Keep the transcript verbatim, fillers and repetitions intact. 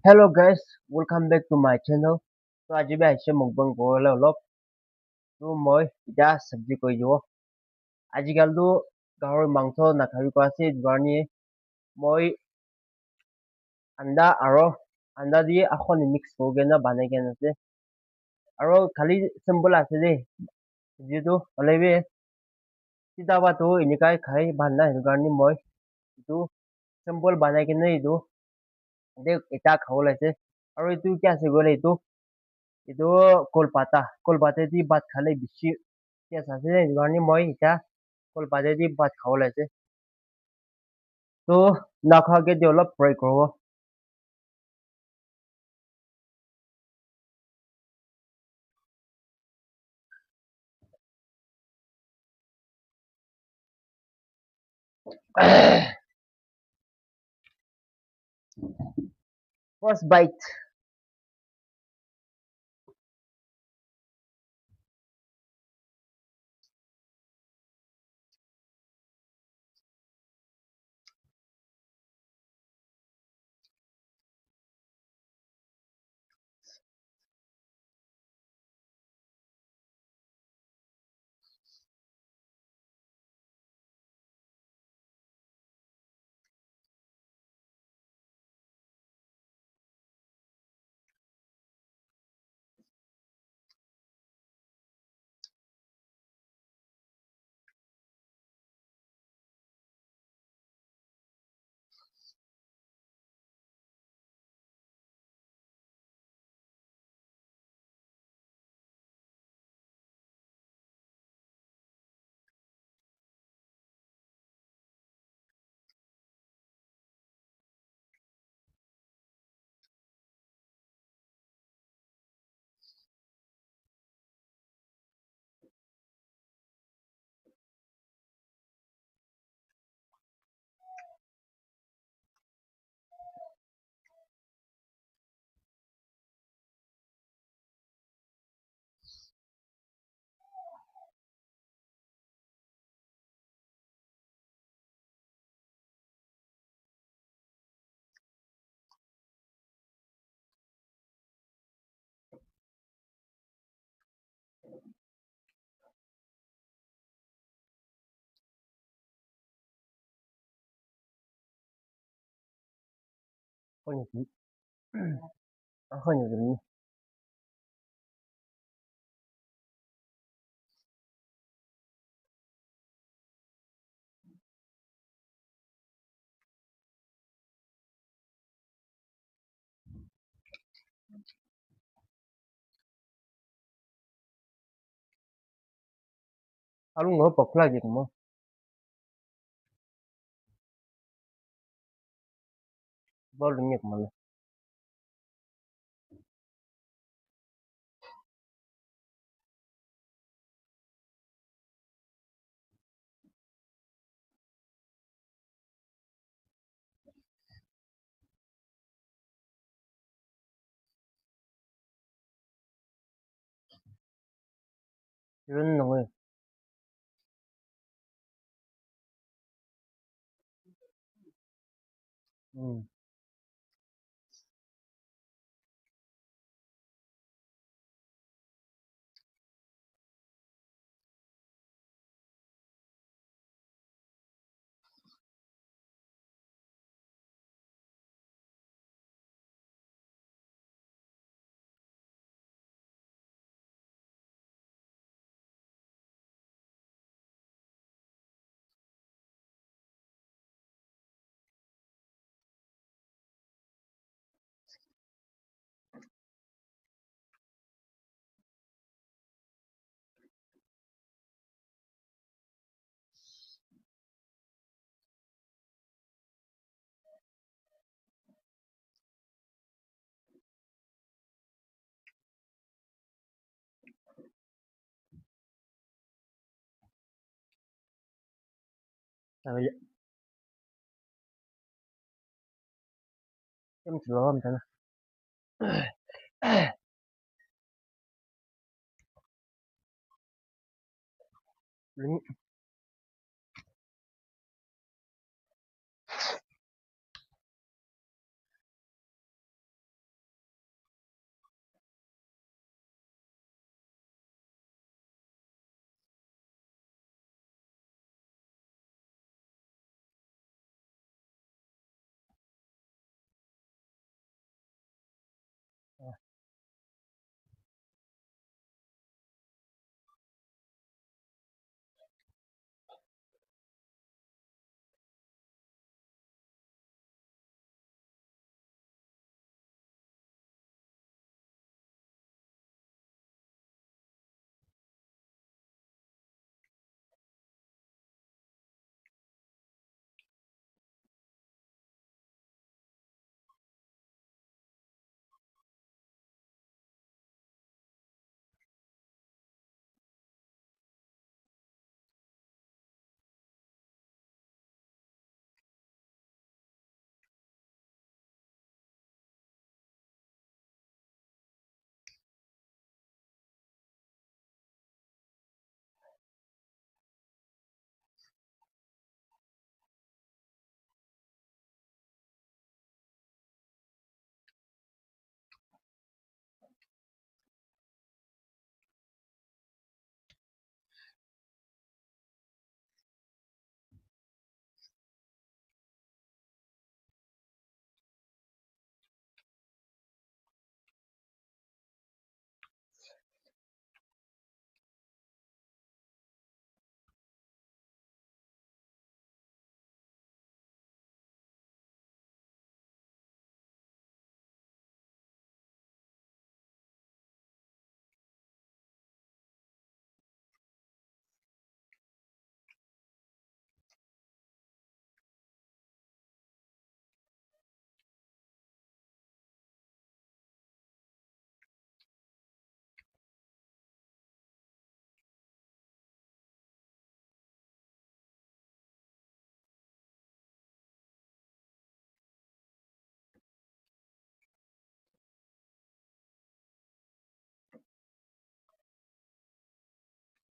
Hello guys, welcome back to my channel. So aji bi aise mukbang kuribole olop. So moi etiya sabji koi dibo. Ajikal tu gahori mangso nakhabi koi ase, etu karne moi anda aro anda te akhon mix kuri kena banai kena ase. Aro khali simple ase de, etu tu hoile bi Sita ba tu enika khai bhal na, etu karne moi etu simple banai kena etu de ekta khabo le ase. Aro etu kya ase koile etu, etu kol pata, kol pata di bhat khale bishi taste ase, etu karne moi eta kol pata di bhat khabo le ase. To nakha ke de olop fry koribo. First bite. Alu ngo pokla gitu mo. Bol dunia kemana? Run away. Hmm.